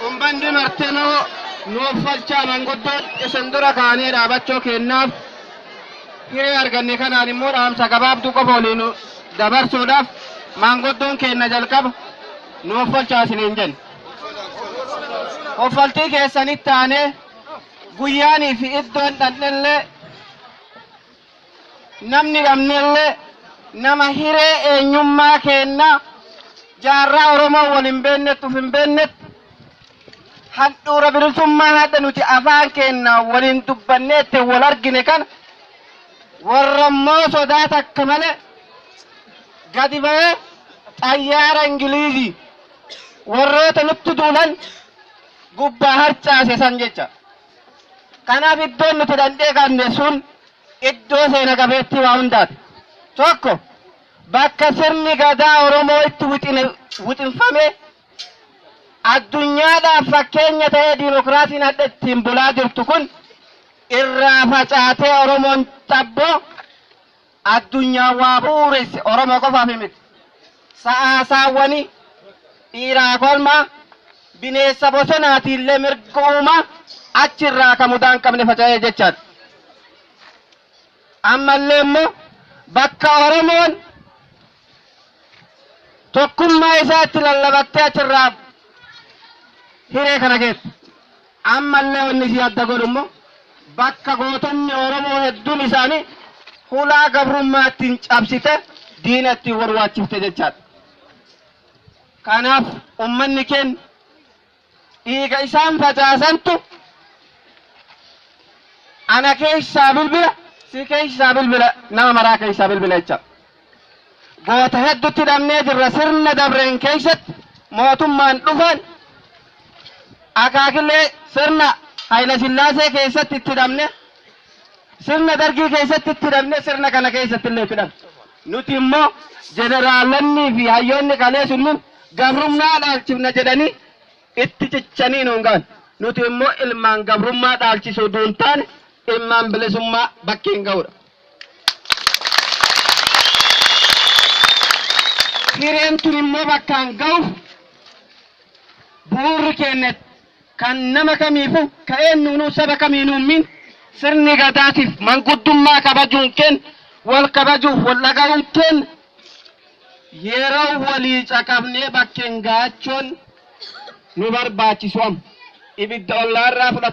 Ummanni martinuu nuuf falchaa manguddoon isin dura kaanee dhaabachuu kennaaf hiree arganne kanaan immoo dhaamsa gabaabduu qofa waliin dabarsuudhaaf maanguddoon keenna jalqaba nuuf falchaa isiniin jenna. Uffaltii keessanitti taanee guyyaanii fi iddoon dhandhellee namni dhabnellee nama hiree eenyummaa keenna jaarraa Oromoo wal hin beeknetti uf hin beeknetti handhuura bilisummaa hadha nuti afaan keenna waliin dubbanneetti wal argine kana warra immoo sodaa takka malee gadi ba'ee xayyaara Ingiliizii warroota nutti duulan gubbaa harcaase san jecha. Kanaaf iddoon nuti dandhee qabne sun iddoo seena qabeettii waa hundaati. Tokko bakka sirni gadaa Oromoo itti wixinfame addunyaadhaaf fakkeenya ta'ee diimokiraasiin hadha ittiin bulaa jirtu kun irraa facaatee Oromoon xabboo addunyaa waa bu'uuresse Oromoo qofaaf miti. Sa'aa saawwanii dhiiraa kolmaa bineensa bosonaatiillee mirga uumaa achirraa ka mudaa hin qabne faca'ee jechaadha. Ammallee immoo bakka Oromoon tokkummaa isaatti lallabattee achirraa hiree kana keessa. Ammallee wanni isii adda godhu immoo bakka gootonni Oromoo hedduun isaanii hulaa gabrummaa ittiin cabsite diina ittiin warwaachifte jechaadha. Kanaaf ummanni keenya dhiiga isaan facaasantu ana keessaa bilbila si keessaa bilbila nama maraa keessaa bilbila jecha. Goota hedduutti dhabnee jirra sirna dabreen keessatti mootummaan dhufan akaakillee sirna Hayila Sillaasee keessatti itti dhabne sirna dargii keessatti itti dhabne sirna kana keessatti illee itti dhabne. Nuti immoo jeneraalonni fi hayyoonni kalee sunniin gabrummaa dhaalchifna jedhanii itti cichanii nuun ga'an. Nuti immoo ilmaan gabrummaa dhaalchisuu duun taane ilmaan bilisummaa bakkeen ga'uudha. Hireen tun immoo bakkaan ga'uuf bu'uurri keenya kan nama kamiifuu ka eenyuunuu saba kamiinuu min sirni gadaatiif manguddummaa kabajuun kenna wal kabajuuf wal dhaga'uun kenna yeroo walii caqabnee bakkeen ga'achuun nu barbaachisu amma ibidda ollaarraa fudhatu.